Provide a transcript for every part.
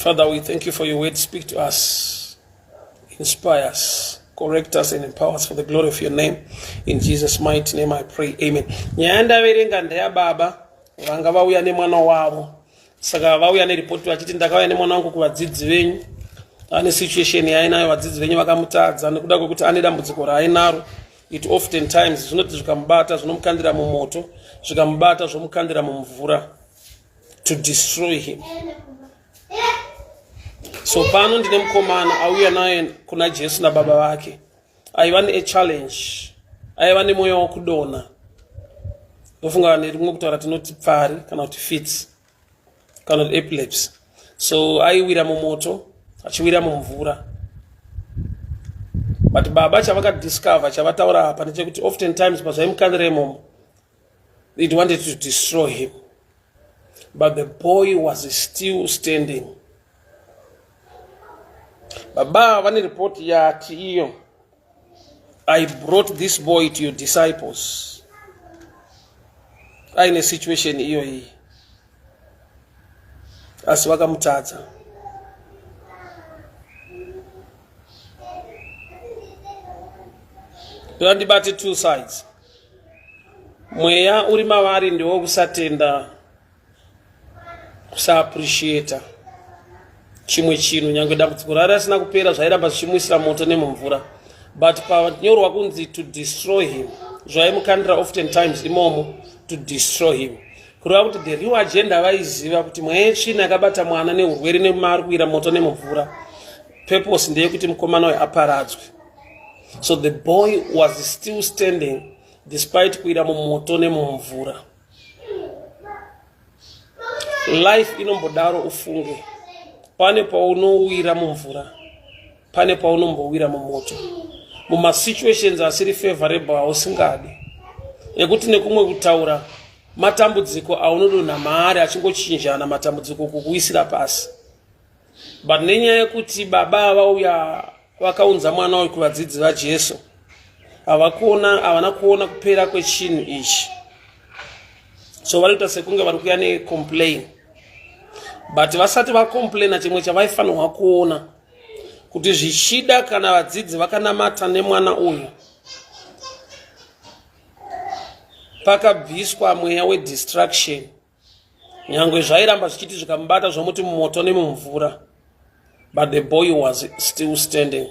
Father, we thank you for your word. Speak to us, inspire us, correct us and empower us for the glory of your name. In Jesus' mighty name I pray. Amen. Nyaya ndaverenga ndeyababa vanga vauya nemwana wavo. Saka vauya neripoti vachiti ndakauya nemwana wangu kuvadzidzi venyu. Ane situation yaainayo vadzidzi venyu vakamutadza nekuda kwekuti ane dambudziko raainaro. It often times zvinoti zvikamubata zvinomukandira mumoto, zvikamubata zvomukandira mumvura. To destroy him. So pano ndine mukomana auya naye kuna Jesu nababa vake. Aiva nechallenge, aiva nemweya wokudonha. Ndofunga nerimwe kutaura tinoti pfari kana kuti fits kana kuti epilepsy. So aiwira mumoto achiwira mumvura. But baba chavakadiscover chavataura apa ndechekuti often times pazvaimukandira imomo it wanted to destroy him. But the boy was still standing. Baba vane report yati iyo I brought this boy to your disciples. Aine situation iyo iyi. Asi vakamutadza. Ndibate two sides. Mweya uri mavari ndewekusatenda, kusaappreciata chimwe chinhu, nyange dambudziko rari asina kupera zvairamba zvichimuisira moto nemumvura, but panyorwa kunzi to destroy him, zvaimukandira often times imomo to destroy him, kureva kuti the real agenda vaiziva kuti mweya yetsvina yakabata mwana neurwere nemaari kuwira moto nemumvura, purpose ndeyekuti mukomana uyu aparadzwe. So the boy was still standing despite kuira mumoto nemumvura. Life inombodaro ufunge. Pane paunowira mumvura, pane paunombowira mumoto. Mumasituations asiri favorable ausingadi. Ekuti nekumwe kutaura matambudziko aunodonha maari achingochinjana matambudziko kukuwisira pasi. But nenyaya yekuti baba vauya vakaunza mwana uyu kuvadzidzi vaJesu, havakuona, havana kuona kupera kwechinhu ichi, so vari kuita sekunge vari kuya necomplain, but vasati vacomplaina chimwe chavaifanirwa kuona kuti zvichida kana vadzidzi vakanamata nemwana uyu pakabviswa mweya wedestruction, nyangwe zvairamba zvichiti zvikamubata zvomuti mumoto nemumvura, but the boy was still standing.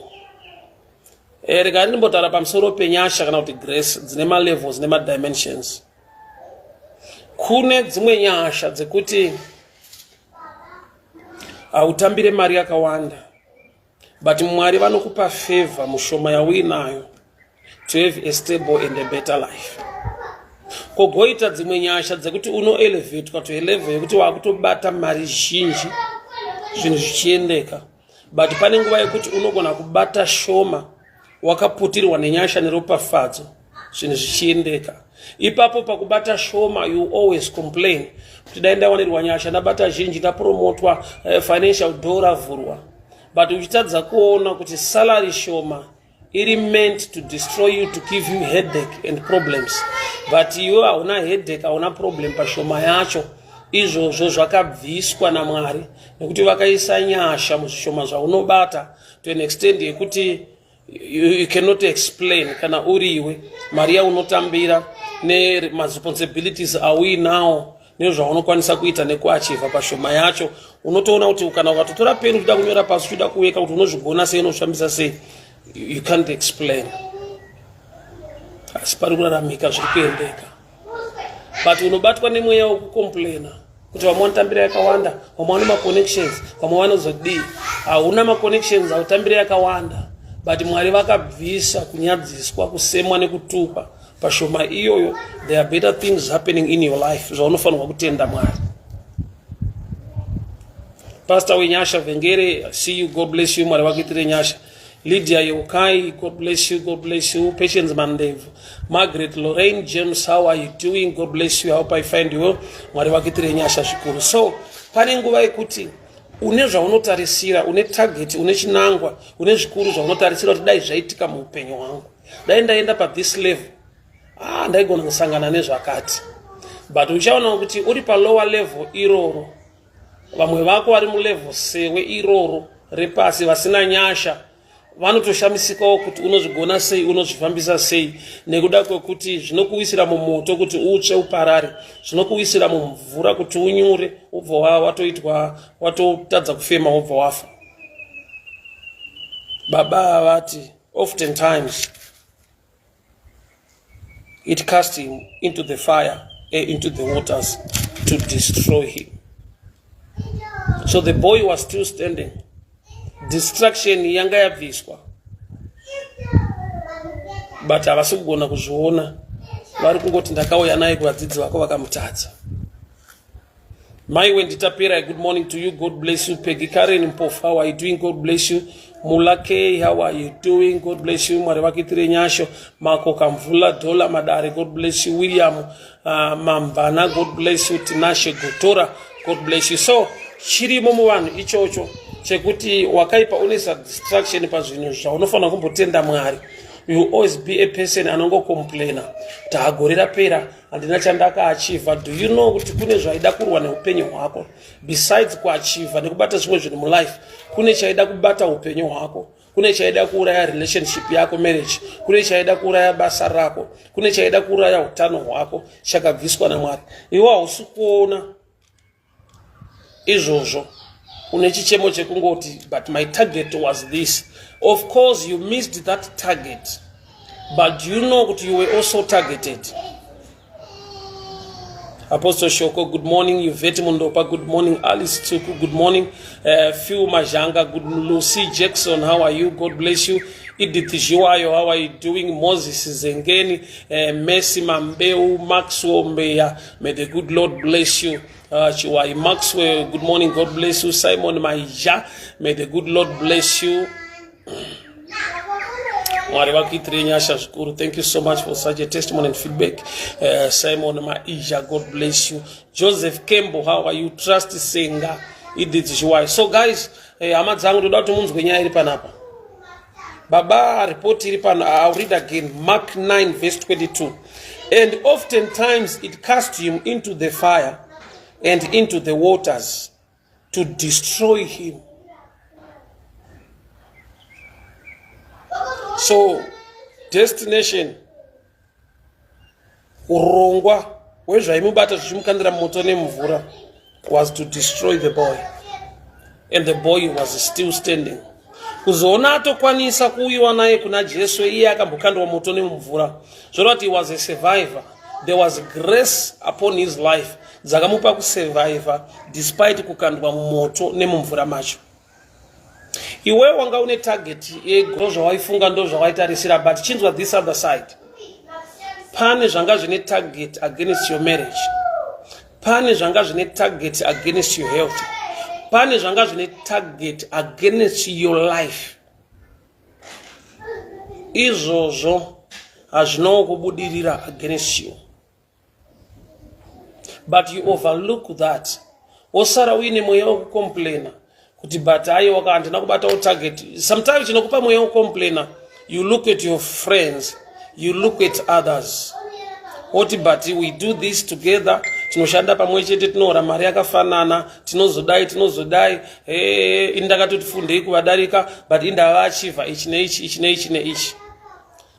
Rega ndimbotaura pamusoro penyasha kana kuti grace dzine malevels nemadimensions. Kune dzimwe nyasha dzekuti hautambire mari yakawanda, but Mwari vanokupa favor mushoma yauinayo to have a stable and a better life. Kogoita dzimwe nyasha dzekuti unoelevatwa to a level yekuti wakutobata mari zhinji, zvinhu zvichiendeka, but pane nguva yekuti unogona kubata shoma wakaputirwa nenyasha neropafadzo, zvinhu zvichiendeka. Ipapo pakubata shoma you always complain kuti dai ndawanirwa nyasha, ndabata zhinji, ndapromotwa, financial door ravhurwa, but uchitadza kuona kuti salary shoma iri meant to destroy you, to give you headache and problems, but iwe hauna headache, hauna problem pashoma yacho. Izvozvo zvakabviswa naMwari nekuti vakaisa nyasha muzvishoma zvaunobata to an extent yekuti you cannot explain kana uriwe mari yaunotambira nemaresponsibilities auinawo nezvaunokwanisa kuita nekuachivha pashoma yacho. Unotoona kuti kana ukatotora peni uchida kunyora pasi, uchida kuweka kuti unozvigona sei, unozvifambisa sei, you can't explain, asi pari kuraramika, zviri kuendeka, but unobatwa nemweya wekucomplaina kuti vamwe vanotambira yakawanda, vamwe vane maconnections, vamwe vanozodii. Hauna maconnections, hautambira yakawanda, but Mwari vakabvisa kunyadziswa, kusemwa nekutukwa pashoma iyoyo. There are better things happening in your life zvaunofanirwa kutenda Mwari. Pastor wenyasha Vhengere, see you, God bless you, Mwari vakuitire nyasha. Lydia Yeukai, God bless you, God bless you. Patience Mandevu, Margaret Lorraine James, how are you doing? God bless you, I hope I find you well. Mwari vakuitire nyasha zvikuru. So pane nguva yekuti une zvaunotarisira, une target, une chinangwa, une zvikuru zvaunotarisira kuti dai zvaitika muupenyu hwangu, dai ndaenda pathis level, ndaigona kusangana nezvakati, but uchaona kuti uri palower level iroro. Vamwe vako vari mulevel sewe iroro repasi vasina nyasha vanotoshamisikawo kuti unozvigona sei, unozvifambisa sei, nekuda kwekuti zvinokuwisira mumoto kuti utsve uparare, zvinokuwisira mumvura kuti unyure ubva watoitwa watotadza kufema wobva wafa. Baba vati often times it cast him into the fire, into the waters to destroy him. So the boy was still standing. Destruction yanga yabviswa, but havasi kugona kuzviona, vari kungoti ndakauya naye kuvadzidzi vako vakamutadza. Mai Wendy Tapera, good morning to you. God bless you. Peggy Karen Mpofu, how are you doing? God bless you. Mula K, how are you doing? God bless you. Mwari vakuitire nyasho. Mako Kamvula Dola Madare, God bless you. William Mambana, God bless you. Tinashe Gotora, God bless you. So, chirimo muvanhu ichocho chekuti wakaipa unoisa distraction pazvinhu zvaunofanira kumbotenda Mwari. You always be a person anongocomplaina kuti hagore rapera handina chandakaachievha. Do you know kuti kune zvaida kurwa neupenyu hwako besides kuachievha nekubata zvimwe zvinhu mulife? Kune chaida kubata upenyu hwako, kune chaida kuuraya relationship yako, marriage, kune chaida kuuraya basa rako, kune chaida kuuraya utano hwako, chakabviswa naMwari. Iwe hausi kuona izvozvo, une chichemo chekungoti, "But my target was this." Of course you missed that target, but you know kuti you were also targeted. Apostle Shoko, good morning. Yvette Mundopa, good morning. Alice Tuku, good morning. Phil Majanga, good. Lucy Jackson, how are you? God bless you. Edith Jiwayo, how are you doing? Moses Zengeni, Messi Mambeu, Maxwell Mbeya, may the good Lord bless you. Chiwai Maxwell, good morning, God bless you. Simon Maija, may the good Lord bless you. Mwari vakuitire nyasha zvikuru. Thank you so much for such a testimony and feedback. Simon Maija, God bless you. Joseph Kembo, how are you? Trust Senga, Edith Jiwai. So guys, hama dzangu, ndoda kuti munzwe nyaya iri panapa. Baba, report iri pano, I'll read again. Mark 9 verse 22. And oftentimes it cast him into the fire and into the waters to destroy him. So destination, urongwa hwezvaimubata zvichimukandira moto nemvura, was to destroy the boy, and the boy was still standing. Kuzoona atokwanisa kuuyiwa naye kuna Jesu, iye akambokandwa moto nemumvura, zvoreva kuti he was a survivor. There was grace upon his life dzakamupa kusurvivor despite kukandwa mumoto nemumvura macho. Iwe wanga une target yego, zvawaifunga ndo zvawaitarisira, but chinzwa this other side. Pane zvanga zvine target against your marriage, pane zvanga zvine target against your health, pane zvanga zvine target against your life. Izvozvo hazvinawo kubudirira against you, but you overlook that, wosara uine mweya wekucomplaina kuti, "But aiwa, handina kubatawo target." Sometimes chinokupa mweya wekucomplaina, you look at your friends, you look at others, woti, "But we do this together, tinoshanda pamwe chete, tinohora mari yakafanana, tinozodai, tinozodai, ini ndakatoti fundei kuvadarika, but indava achievha ichi neichi, ichi neichi neichi."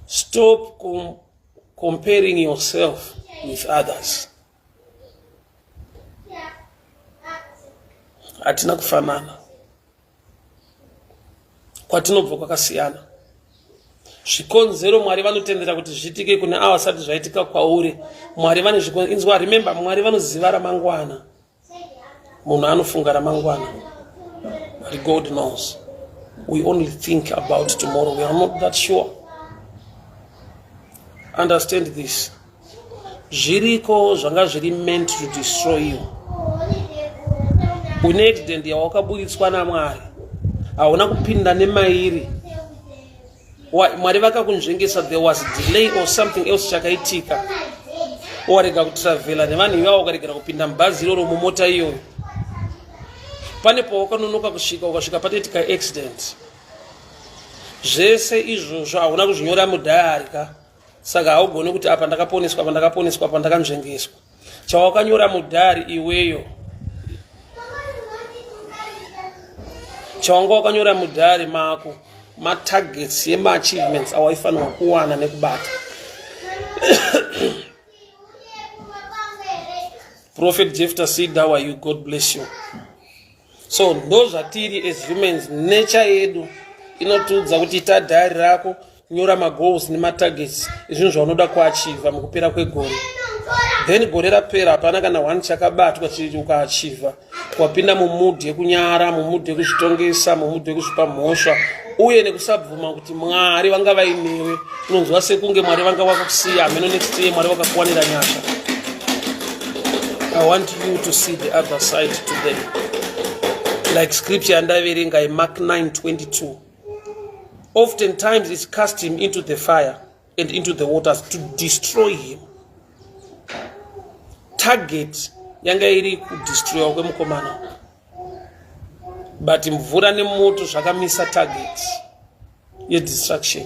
Stop comparing yourself with others. Hatina kufanana, kwatinobva kwakasiyana. Zvikonzero Mwari vanotendera kuti zviitike kune ava vasati zvaitika kwauri, Mwari vane inzwa, remember, Mwari vanoziva ramangwana. Munhu anofunga ramangwana, but God knows. We only think about tomorrow, we are not that sure. Understand this: zviriko zvanga zviri meant to destroy you. Une accident yawakaburitswa naMwari, hauna kupinda nemairi. Mwari vakakunzvengesa. There was delay or something else chakaitika, warega kutravhela nevanhu ivavo, ukaregera kupinda mubhazi iroro, mumota iyoyo. Pane pawakanonoka kusvika, ukasvika patoitika accident. Zvese izvozvo hauna kuzvinyora mudiary ka, saka haugoni kuti apa ndakaponeswa, apa ndakaponeswa, apa ndakanzvengeswa. Chawakanyora mudiary iweyo Chawanga wakanyora mudiary mako matargets yemaachievements awaifanirwa kuwana nekubata. Prophet Jefta Seed, how are you? God bless you. So ndo zvatiri as humans, nature yedu inotiudza kuti ita diary rako, nyora magoals nematargets ezvinhu zvaunoda kuachievha mukupera kwegore. Then gore rapera, hapana kana one chakabatwa ukaachievha. Wapinda mumood yekunyara, mumood yekuzvitongesa, mumood yekuzvipa mhosva uye nekusabvuma kuti Mwari vanga vainewe. Unonzwa sekunge Mwari vanga vakakusiya, hameno next year Mwari vakakuwanira nyasha. I want you to see the other side today, like scripture yandaverenga yeMark 9:22. Oftentimes it's cast him into the fire and into the waters to destroy him. Target yanga iri kudestroywa kwemukomana, but mvura nemoto zvakamisa target yedestruction.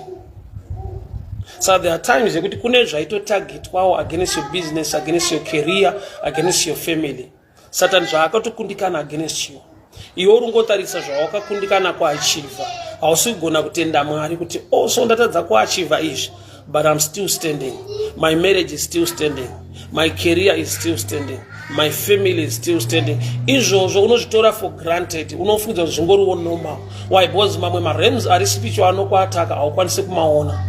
So there are times yekuti kune zvaitotargetwawo against your business, against your career, against your family. Satani zvaakatokundikana against you, iwe uri ngotarisa zvawakakundikana kuachievha. Hausi kugona kutenda Mwari kuti, "Oh, so ndatadza kuachievha izvi, but I'm still standing. My marriage is still standing, my career is still standing, my family is still standing." Izvozvo unozvitora for granted, unofunga kuti zvingoriwo normal. Why? Because mamwe marealms ari spiritual anokuattacka haukwanisi kumaona.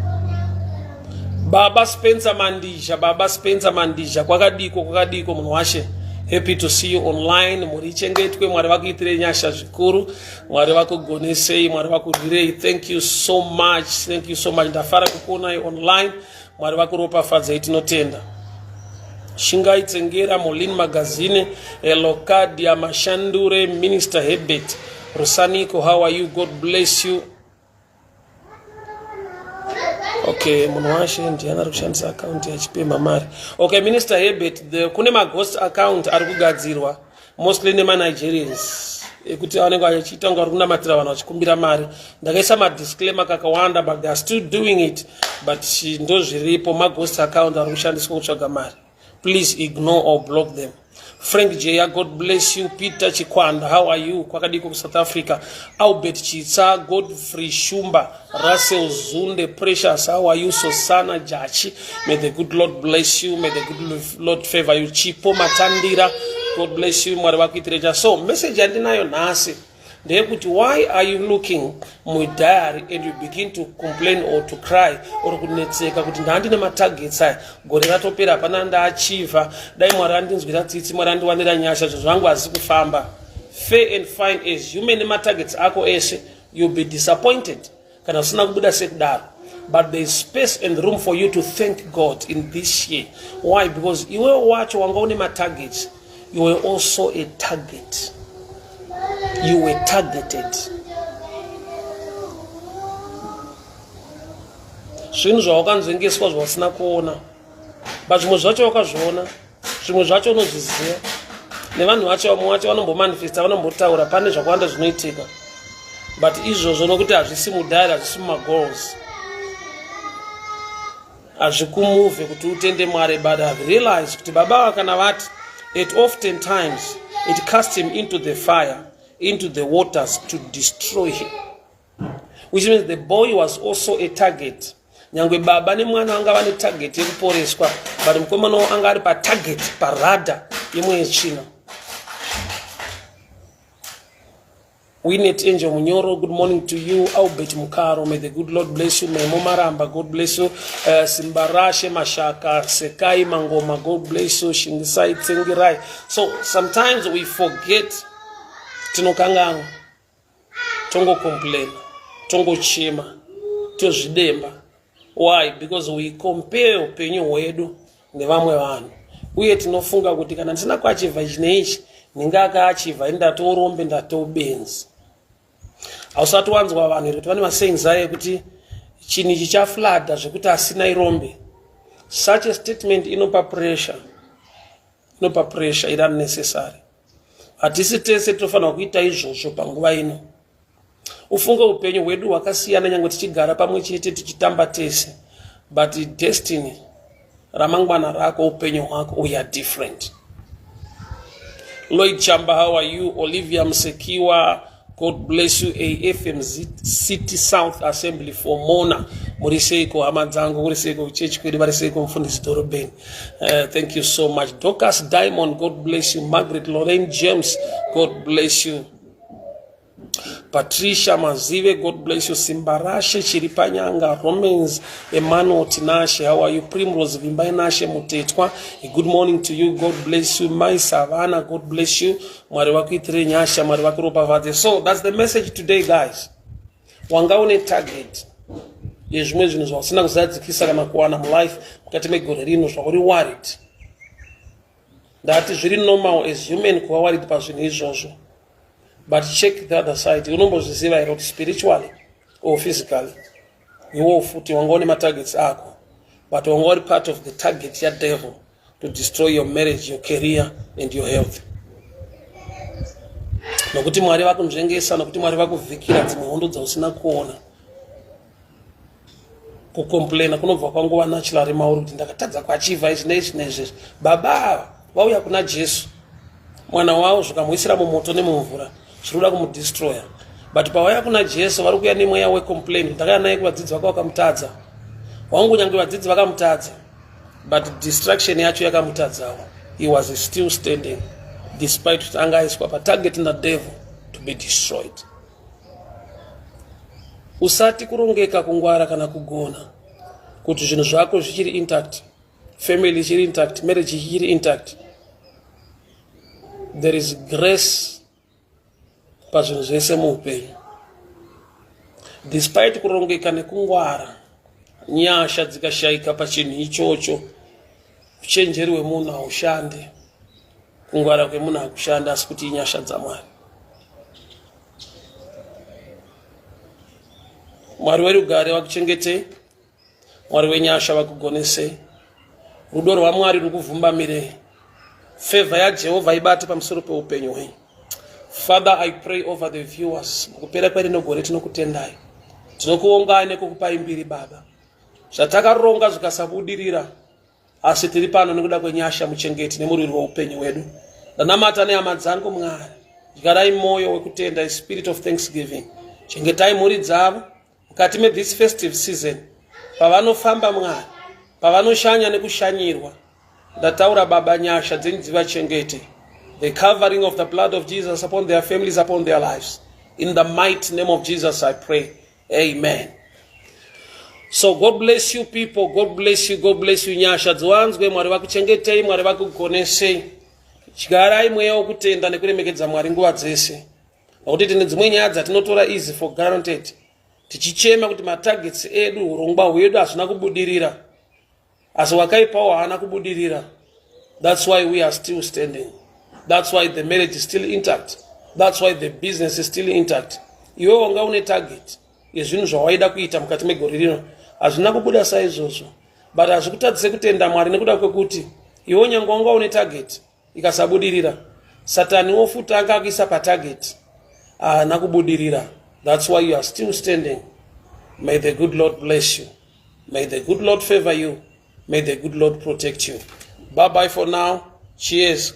Baba Spencer Mandizha, Baba Spencer Mandizha, kwakadiko, kwakadiko munhu washe? Happy to see you online. Muri ichengetwe, Mwari vakuitirei nyasha zvikuru, Mwari vakugonesei, Mwari vakurwirei. Thank you so much, thank you so much. Ndafara kukuonai online. Mwari vakuropafadzei, tinotenda. Shingai Tsengera, Molin Magazine, Locadia Mashandure, Minister Hebert Rusaniko, how are you? God bless you. Okay, munhu washe, ndiani ari kushandisa akaunti yachipemha mari? Okay, Minister Hebert, kune maghost account ari kugadzirwa mostly nemaNigerians ekuti vanenge vachiita kunge vari kunamatira vanhu vachikumbira mari. Ndakaisa madisclaimer kakawanda, but they are still doing it. But ndo zviripo, maghost account ari kushandiswa kutsvaga mari. Please ignore or block them. Frank Jeya, God bless you. Peter Chikwanda, how are you? Kwakadiko kuSouth Africa? Albert Chitsa, Godfrey Shumba, Russell Zunde, Precious, how are you? Sosana Jachi, may the good Lord bless you, may the good Lord favor you. Chipo Matandira, God bless you. Mwari vakuitirecha. So message yandinayo nhasi ndeyekuti, why are you looking mudiary and you begin to complain or to cry or kunetseka kuti ndandine matargets aya, gore ratopera, hapana ndaachievha? Dai Mwari andinzwira tsitsi, Mwari andiwanira nyasha, zvinhu zvangu hazisi kufamba. Fair and fine, as human, nematargets ako ese, you'll be disappointed kana zvisina kubuda sekudaro. But there is space and room for you to thank God in this year. Why? Because iwe wacho wanga une matargets, you were also a target. You were targeted. Zvinhu zvawakanzvengeswa zvausina kuona, but zvimwe zvacho wakazviona, zvimwe zvacho unozviziva nevanhu vacho. Vamwe vacho vanombomanifesta, vanombotaura, pane zvakawanda zvinoitika. But izvozvo nokuti hazvisi mudiary, hazvisi mumagoals, hazvikumove kuti utende Mwari. But I've realized kuti baba kana vati, "At often times it cast him into the fire, into the waters to destroy him," which means the boy was also a target. Nyangwe baba nemwana vanga vane target yekuporeswa, but mukomana anga ari patarget, paradar yemweya yetsvina. Winet Angel Munyoro, good morning to you. Albert Mukaro, may the good Lord bless you. Memo Maramba, God bless you. Simbarashe Mashaka, Sekai Mangoma, God bless you. Shingisai Tsengirai. So sometimes we forget, tinokanganwa, tongocomplain, tongochema, tozvidemba. Why? Because we compare upenyu hwedu nevamwe vanhu, uye tinofunga kuti kana ndisina kuachievha ichi neichi, ndinge akaachievha, ini ndatorombe, ndatobenzi. Hausati wanzwa vanhu here kuti vane masayings ayo ekuti chinhu ichi chaflooda zvekuti asina irombe? Such a statement inopa pressure, inopa pressure iri unnecessary. Hatisi tese tinofanirwa kuita izvozvo panguva ino. Ufunge, upenyu hwedu hwakasiyana, nyange tichigara pamwe chete, tichitamba tese, but destiny, ramangwana rako, upenyu hwako, we are different. Lloyd Chamba, how are you? Olivia Msekiwa, God bless you. AFMZ City South Assembly for Mona. Muri seiko hama dzangu, muri seiko kuchechi kwedu, vari seiko mufundisi Dhorobheni. Thank you so much. Dorcas Diamond, God bless you. Margaret Lorraine James, God bless you. Patricia Mazive, God bless you. Simbarashe Chiripanyanga, Romans Emmanuel Tinashe, how are you? Primrose Vimbai Nashe Mutetwa, a good morning to you. God bless you. Mai Savannah, God bless you. Mwari vakuitire nyasha, Mwari vakuropafadze. So that's the message today, guys. Wanga une target yezvimwe zvinhu zvausina kuzadzikisa kana kuwana mulife mukati megore rino, zvauri worried. Ndati zviri normal as human kuva worried pazvinhu izvozvo, but check the other side. Unombozviziva here kuti spiritually or physically iwowo futi wanga une matargets ako, but wanga uri part of the target yadevil to destroy your marriage, your career and your health? Nokuti Mwari vakunzvengesa, nokuti Mwari vakuvhikira dzimwe hondo dzausina kuona. Kucomplaina kunobva kwanguva natural mauri kuti ndakatadza kuachieva izvi neizvi neizvezvi. Baba ava vauya kuna Jesu, mwana wavo zvikamuisira mumoto nemumvura, zviri kuda kumudestroya, but pavauya kuna Jesu vari kuuya nemweya wecomplain. Ndakaya naye kuvadzidzi vaka, vakamutadza. Wangu, nyange vadzidzi vakamutadza, but destruction yacho yakamutadzawo. He was still standing despite kuti anga aiswa patarget nadevil to be destroyed. Usati kurongeka, kungwara kana kugona kuti zvinhu zvako zvichiri intact, family ichiri intact, marriage ichiri intact. There is grace pazvinhu zvese muupenyu. Despite kurongeka nekungwara, nyasha dzikashayika pachinhu ichocho, uchenjeri hwemunhu haushande, kungwara kwemunhu hakushande, asi kuti inyasha dzaMwari. Mwari werugare vakuchengetei, Mwari wenyasha vakugonesei, rudo rwaMwari rukuvhumbamirei, favor yaJehovha ibate pamusoro peupenyu hwenyu. Father, I pray over the viewers. Mukupera kwerino gore tinokutendai, tinokuongai nekukupai mbiri, Baba. Zvatakaronga zvikasabudirira, asi tiri pano nekuda kwenyasha, muchengeti nemurwiri weupenyu hwedu. Ndanamata nehama dzangu. Mwari, dyarai mwoyo wekutenda, spirit of thanksgiving. Chengetai mhuri dzavo mukati methis festive season pavanofamba, Mwari, pavanoshanya nekushanyirwa. Ndataura, Baba, nyasha dzenyu dzivachengete, the covering of the blood of Jesus upon their families, upon their lives. In the mighty name of Jesus I pray, amen. So God bless you, people. God bless you, God bless you. Nyasha dziwanzwe. Mwari vakuchengetei, Mwari vakugonesei. Dyarai mweya wokutenda nekuremekedza Mwari nguva dzese, nokuti tine dzimwe nyaya dzatinotora easy for granted, tichichema kuti matargets edu, urongwa hwedu hazvina kubudirira, asi wakaipawo haana kubudirira. That's why we are still standing, that's why the marriage is still intact, that's why the business is still intact. Iwe wanga une target yezvinhu zvawaida kuita mukati megore rino, hazvina kubuda saizvozvo, but hazvikutadzise kutenda Mwari nekuda kwekuti iwe nyange wanga une target ikasabudirira, Satani wofuti anga akuisa patarget haana kubudirira. That's why you are still standing. May the good Lord bless you, may the good Lord favor you, may the good Lord protect you. Bye bye for now. Cheers.